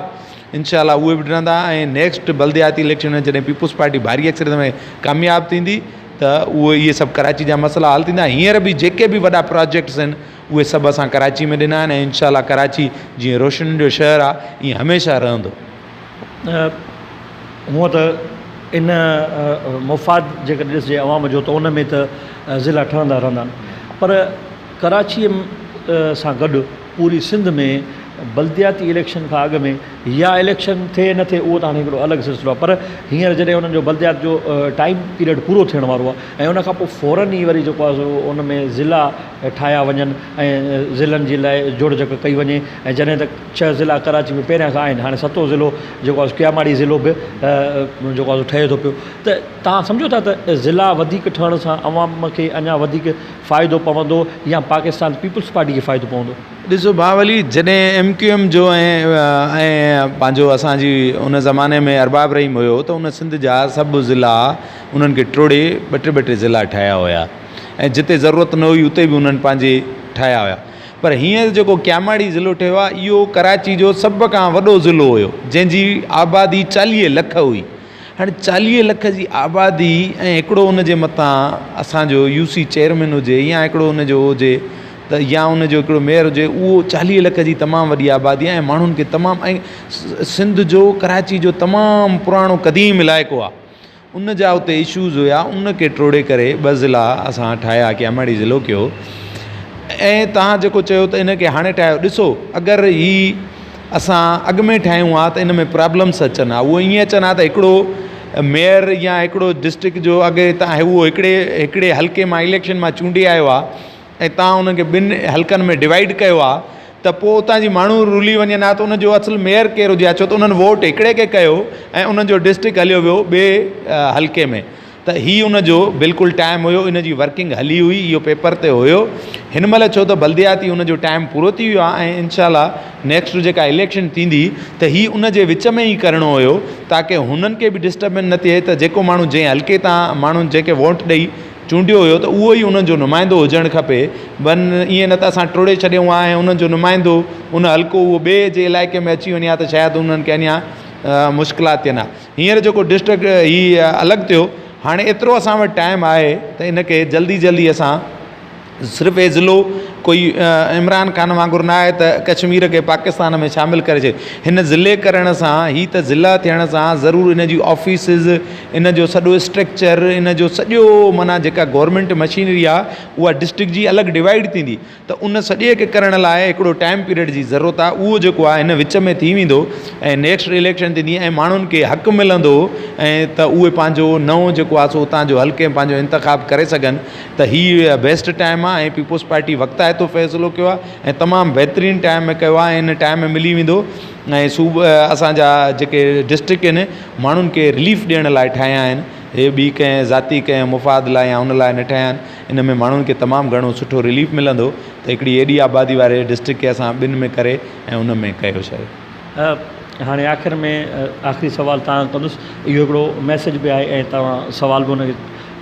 انشاء الله اهي به ڊندا ۽ نيڪسٽ بلدياتي اليڪشن ۾ جڏهن پيپلز پارٽي ڀاري اڪثريت ۾ ڪامياب ٿيندي ته اهي اهي سڀ ڪراچي جا مسئلا حل ٿيندا هينئر به جيڪي به وڏا پراجيڪٽس آهن اهي سڀ اسان ڪراچي ۾ ڏنا آهن ۽ انشاء الله ڪراچي جيئن روشنين جو شهر آهي ائين هميشه رهندو.
هونء ته ان مفاد جيڪڏهن ڏسجي عوام جو ته ان ۾ ته ضلعا ٺهندا رهندا آهن پر ڪراچيء سان گڏ پوري سنڌ ۾ بلدياتي اليڪشن کان اڳ ۾ يا اليڪشن ٿئي نه ٿئي اهو ته هاڻي هڪڙو الڳ سلسلو آهي پر هينئر جڏهن انهن جو بلديات جو ٽائيم پيريڊ پورو ٿيڻ وارو آهي ۽ ان کان پوء فورن ئي وري جيڪو آهي سو ان ۾ ضلعا ٺاهيا وڃن ۽ ضلعن جي لاء جوڙجڪ ڪئي وڃي ۽ جڏهن ته ڇهه ضلعا ڪراچي ۾ پهريان کان آهن هاڻي ستون ضلعو جيڪو آهي سو ڪياماڙي ضلعو به جيڪو آهي سو ٺهي ٿو پيو ته توهان سمجهو ٿا ته ضلعا وڌيڪ ٺهڻ سان عوام کي اڃا وڌيڪ فائدو پوندو يا پاڪستان پيپلز پارٽي کي فائدو پوندو؟
ڏسو ڀاء ولي جڏهن ايم ڪيو ايم جو ۽ ۽ پنهنجو اسان جي ان زماني ۾ ارباب رحيم هيو ته ان سنڌ جا سڀ ضلعا انهن کي ٽوڙي ٻه ٽي ٻه ٽي ضلعا ٺاهيا هيا ۽ جتي ضرورت نه هئي اتي به انهن پنهنجي ٺاهيا هيا پر هينئر جيڪو ڪياماڙي ضلعو ٺهيو آهي اهو ڪراچي جو سڀ کان وڏو ضلعو هيو جنهن جي آبادي 40 لک هئي هاڻي 40 لک جي آبادي ۽ هڪڙو ان جي مٿان اسان جو يو سي چيئرمين هجي يا هڪڙو ان جو هجي ته يا ان جو هڪڙو ميئر هجي اهو 40 لک جي تمام وڏي آبادي آهي ۽ ماڻهن کي تمام ۽ سنڌ جو ڪراچي جو تمام پراڻو قديم علائقو آهي ان جا اتي اشوز هيا ان کي ٽوڙي ڪري ٻه ضلعا اسان ٺاهيا ڪياماڙي ضلعو ڪيو ۽ توهان جيڪو چيو ته ان کي هاڻي ٺاهيو ڏسو اگر هي اسان اڳ ۾ ٺاهيون ها ته ان ۾ پرابلمس اچن ها اهو ائين اچن ها ته هڪڙو ميئر يا هڪڙو ڊسٽرڪٽ جو اڳي تان اهو هڪڙي هڪڙي حلقي مان اليڪشن مان چونڊي آيو آهي ۽ توهان انهن کي ٻن حلقن ۾ ڊوائيڊ ڪيو آهي ته پوء اتان جي ماڻهو رلي وڃن ها ته ان جو اصل ميئر ڪير هجي ها ڇو ته انهن ووٽ هڪڙي کي ڪيو ۽ انهن جو ڊسٽرڪٽ هليو ويو ٻئي حلقي ۾ ته هي ان جو بلڪل ٽائيم هيو ان جي ورڪنگ هلي هئي اهو پيپر تي هيو هن مهل ڇو ته بلدياتي ان جو ٽائيم پورو ٿي ويو آهي ۽ انشاء الله نيڪسٽ جيڪا اليڪشن ٿيندي ته هي ان جي وچ ۾ ئي ڪرڻو هيو تاڪه هنن کي به ڊسٽربنس نه ٿئي ته جيڪو ماڻهو جنهن حلقي تان ماڻهن جنهن کي ووٽ ڏئي چونڊيو هيو ته اهو ئي انهن جو نمائندو هجڻ کپي ون ائين نه ته اسان ٽوڙي ڇڏيون ها ۽ انهن جو نمائندو ان حلقو اهو ٻئي جي علائقي ۾ اچي وڃي ها ته شايد انهن کي اڃا مشڪلات ٿين ها هينئر جيڪو ڊسٽرڪٽ هي الڳ ٿيو هاڻي ايترو اسان وٽ ٽائيم آهي ته ان کي جلدي جلدي اسان صرف هي ضلعو ڪوئي عمران خان وانگر نه آهي ته ڪشمير کي پاڪستان ۾ شامل ڪري ڇڏي هن ضلعي ڪرڻ سان هي ته ضلع ٿيڻ سان ضرور ان جي آفيسز ان جو سڄو اسٽرڪچر ان جو سڄو معنيٰ جيڪا گورنمينٽ مشينري آهي اها ڊسٽرڪٽ جي الڳ ڊوائيڊ ٿيندي ته ان سڄي کي ڪرڻ لاء هڪڙو ٽائيم پيريڊ جي ضرورت آهي اهو جيڪو آهي هن وچ ۾ ٿي ويندو ۽ نيڪسٽ اليڪشن ٿيندي ۽ ماڻهن کي حق ملندو ۽ ته اهي پنهنجو نئون جيڪو آهي سو اتان جو حلقي ۾ پنهنجو انتخاب ڪري سگهن ته هي بيسٽ ٽائيم آهي ۽ پيپلز پارٽي وقتائتو فيصلو ڪيو آهي ۽ تمام بهترين ٽائيم ۾ ڪيو آهي ۽ ان ٽائيم ۾ ملي ويندو ۽ صوب اسان جا جيڪي ڊسٽرڪٽ آهن ماڻهن کي رليف ڏيڻ لاء ٺاهيا آهن هي ٻي ڪنهن ذاتي ڪنهن مفاد لاء يا ان لاء نه ٺاهيا آهن ان ۾ ماڻهن کي تمام گهڻو سٺو رليف ملندو ته هڪڙي ايڏي آبادي واري ڊسٽرڪٽ کي اسان ٻن ۾ ڪري ۽ ان ۾ ڪيو شيء.
هاڻي آخر ۾ آخري سوال توهان کان ڪندس اهو هڪڙو ميسيج به آهي ۽ توهان سوال به ان کي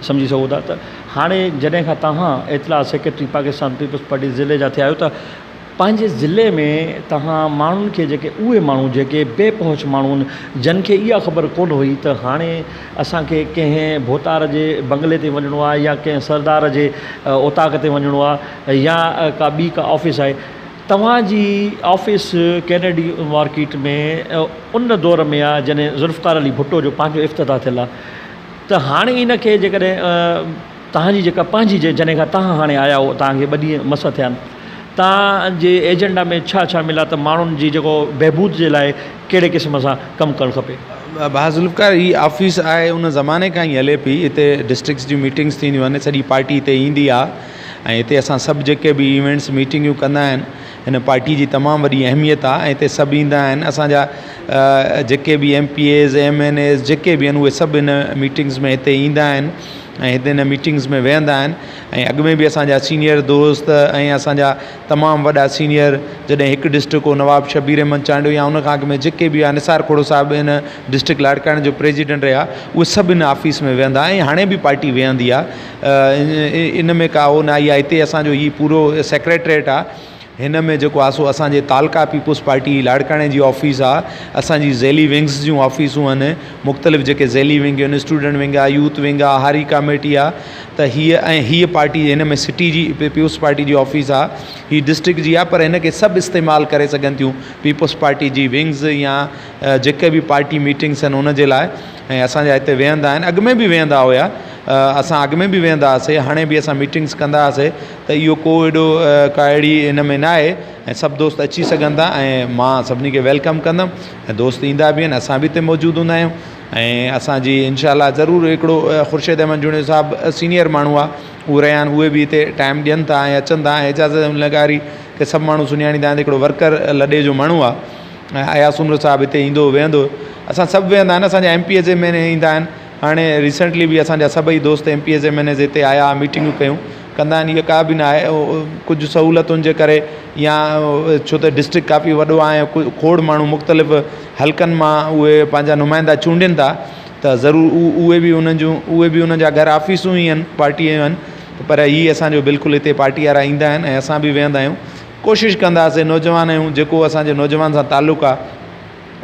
سمجهي سگهو ٿا ته هاڻي جڏهن کان توهان اطلاع سيڪريٽري پاڪستان پيپلز پارٽي ضلعي جا ٿيا آهيو ته پنهنجي ضلعي ۾ توهان ماڻهن کي جيڪي اهي ماڻهو جيڪي بي پهچ ماڻهو آهن جن کي اها خبر ڪونه هئي ته هاڻي اسان کي ڪنهن ڀوتار جي بنگلي تي وڃڻو آهي يا ڪنهن سردار جي اوطاق تي وڃڻو آهي يا ڪا ٻي ڪا آفيس آهي توهان جي آفيس ڪينيڊي مارڪيٽ ۾ ان دور ۾ آهي جڏهن ذوالفقار علي ڀٽو جو پنهنجو افتتاح ٿيل آهي ته هاڻي ان کي جيڪڏهن توهان جي جيڪا پنهنجي جڏهن کان توهان هاڻي آيا آهيو توهان کي ٻه ڏينهن مس ٿيا آهن توهان جي ايجنڊا ۾ ڇا شامل آهي ته ماڻهن جي جيڪو بهبود جي لاء ڪهڙي قسم سان ڪم ڪرڻ کپي؟
ڀاء ذوالفقار هي آفيس آهي ان زماني کان ئي هلي پئي هتي ڊسٽرڪٽس جون ميٽنگس ٿينديون آهن سڄي پارٽي هتي ايندي آهي ۽ هتي اسان سڀ جيڪي به ايونٽس ميٽنگيون ڪندا آهن هن پارٽي جي تمام وڏي اهميت آهي ۽ هتي سڀ ايندا آهن اسان جا جيڪي به M P As M N As جيڪي به آهن اهي سڀ هن ميٽنگس ۾ هتي ايندا آهن ۽ هتي هن ميٽنگس ۾ ويهندا آهن ۽ اڳ ۾ به اسان جا سينئر دوست ۽ اسان جا تمام وڏا سينئر جڏهن هڪ ڊسٽرڪ هو نواب شبير احمد چانڊيو يا ان کان اڳ ۾ جيڪي به هئا نثار کوڙو صاحب هن ڊسٽرڪ لاڙڪاڻي جو پريزيڊنٽ رهيا اهي سڀ هن آفيس ۾ ويهندا ۽ هاڻي به پارٽي ويهندي آهي ان ۾ ڪا هو نه آئي آهي هتي اسان جو هي پورو سيڪريٽريٽ آهي هن ۾ جيڪو آهي سو اسان جي تعلقه پيپلز پارٽي لاڙڪاڻي جي آفيس آهي اسان جي ذيلي ونگز جون آفيسون آهن مختلف جيڪي ذيلي ونگ آهن اسٽوڊنٽ ونگ آهي يوٿ ونگ آهي هاري ڪاميٽي آهي ته هيء ۽ هيء پارٽي هن ۾ سٽي جي پيپلز پارٽي جي آفيس آهي هي ڊسٽرڪٽ جي آهي پر هن کي سڀ استعمال ڪري سگهن ٿيون پيپلز پارٽي جي ونگز يا جيڪي به پارٽي ميٽنگس آهن ان جي لاء ۽ اسان جا هتي ويهندا آهن اڳ ۾ به ويهندا هيا اسان اڳ ۾ به ويهندا هئاسي هاڻي به اسان ميٽنگس ڪندا هئاسي ته اهو ڪو ايڏو ڪا اهڙي ان ۾ نه آهي ۽ سڀ دوست اچي سگهن ٿا ۽ مان سڀني کي welcome ڪندم ۽ دوست ايندا به آهن اسان به هتي موجود هوندا آهيون ۽ اسانجي انشاء الله ضرور هڪڙو خورشيد احمد جوڻيجو صاحب سينيئر ماڻهو آهي اهي رهيا آهن اهي به هتي ٽائيم ڏين ٿا ۽ اچن ٿا ۽ اعجاز احمد لغاري کي سڀ ماڻهو سڃاڻيندا آهن هڪڙو ورڪر لڏي جو ماڻهو آهي ۽ اياز سومرو صاحب هتي ايندو ويهندو اسان سڀ ويهندا آهن اسان جا M P As M N A ايندا آهن هاڻي ريسنٽلي به اسان جا سڀئي دوست M P As M N As هتي آيا ميٽنگون ڪيون ڪندا آهن اها ڪا به نه آهي ڪجهه سهولتن جي ڪري يا ڇو ته ڊسٽرڪٽ ڪافي وڏو آهي ۽ کوڙ ماڻهو مختلف حلقن مان اهي پنهنجا نمائندا چونڊين ٿا ته ضرور اهي به انهن جون اهي به انهن جا گهر آفيسون ئي آهن پارٽي جون آهن پر هي اسان جو بلڪل هتي پارٽي وارا ايندا آهن ۽ اسان به ويهندا آهيون ڪوشش ڪنداسين نوجوان آهيون جيڪو اسان جو نوجوان سان تعلق آهي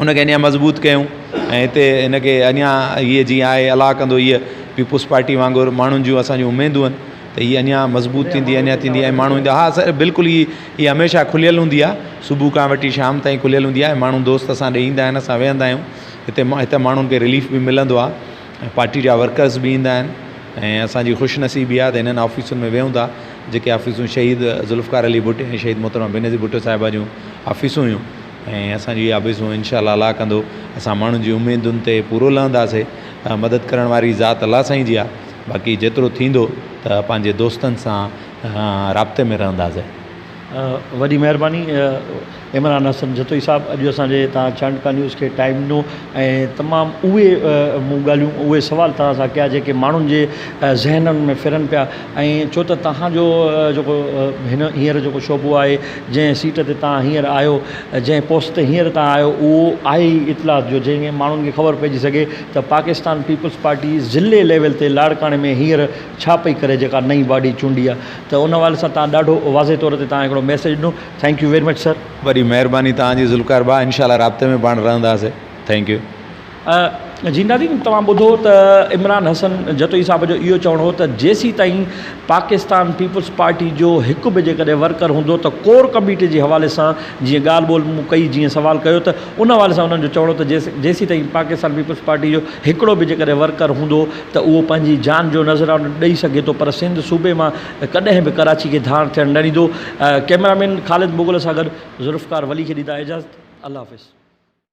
ان کي اڃا مضبوط ڪيون ۽ هتي هن کي اڃا هيء جيئن آهي الله ڪندو هيء پيپلز پارٽي وانگر ماڻهن جون اسان جون اميدون آهن ته هيء اڃا مضبوط ٿيندي اڃا ٿيندي ۽ ماڻهو ايندا ها سر بلڪل هي هيء هميشه کليل هوندي آهي صبح کان وٺي شام تائين کليل هوندي آهي ماڻهو دوست اسان ڏي ايندا آهن اسان ويهندا آهيون هتي هتي ماڻهن کي رليف به ملندو آهي ۽ پارٽي جا ورڪرز به ايندا آهن ۽ اسان جي خوش نصيبي آهي ته هنن آفيسن ۾ ويهون ٿا جيڪي آفيسون شهيد ذوالفقار علي ڀٽي ۽ شهيد محترمه بينظير ڀٽو صاحبه جون آفيسون هيون ۽ اسان جي اهي آفيسون انشاء الله الله ڪندو اسان ماڻهن جي اميدن تي پورو لهنداسي مدد ڪرڻ واري ذات الله سائين جي آهي باقي جيترو ٿيندو ته پنهنجي دوستن سان رابطي ۾ رهنداسين.
وڏي مهرباني عمران حسن جتوئي صاحب اڄ اسان جي تان چانڊڪا نيوز کي ٽائيم ڏنو ۽ تمام اهي مون ڳالهيون اهي سوال توهان سان ڪيا جيڪي ماڻهن جي ذهنن ۾ ڦرن پيا ۽ ڇو ته توهان جو جيڪو هن هينئر جيڪو شعبو آهي جنهن سيٽ تي توهان هينئر آهيو جنهن پوسٽ تي هينئر توهان آهيو اهو آهي ئي اطلاعات جو جنهن کي ماڻهن کي خبر پئجي سگهي ته پاڪستان پيپلز پارٽي ضلعي ليول تي لاڙڪاڻي ۾ هينئر ڇا پئي ڪري جيڪا نئين باڊي چونڊي آ ته ان حوالي سان توهان ڏاڍو واضح طور تي توهان هڪڙو ميسيج ڏنو thank you very much sir.
وڏي مهرباني توهان جي ذوالفقار ڀاء انشاء الله رابطي ۾ پاڻ رهنداسي thank you.
جي ناظرين توهان ٻڌو ته عمران حسن جتوئي صاحب جو اهو چوڻ هو ته جيسيتائين پاڪستان پيپلز پارٽي جو هڪ به جيڪڏهن ورڪر هوندو ته ڪور ڪميٽي جي حوالي سان جيئن ڳالهه ٻولهه مون ڪئي جيئن سوال ڪيو ته ان حوالي سان انهن جو چوڻ هو ته جيسيتائين پاڪستان پيپلز پارٽي جو هڪڙو به جيڪڏهن ورڪر هوندو ته اهو پنهنجي جان جو نذرانو ڏئي سگهي ٿو پر سنڌ صوبي مان ڪڏهن به ڪراچي کي ڌار ٿيڻ نه ڏيندو. ڪئميرا مين خالد مغل سان گڏ ذوالفقار ولي کي ڏيندا اجازت. الله حافظ.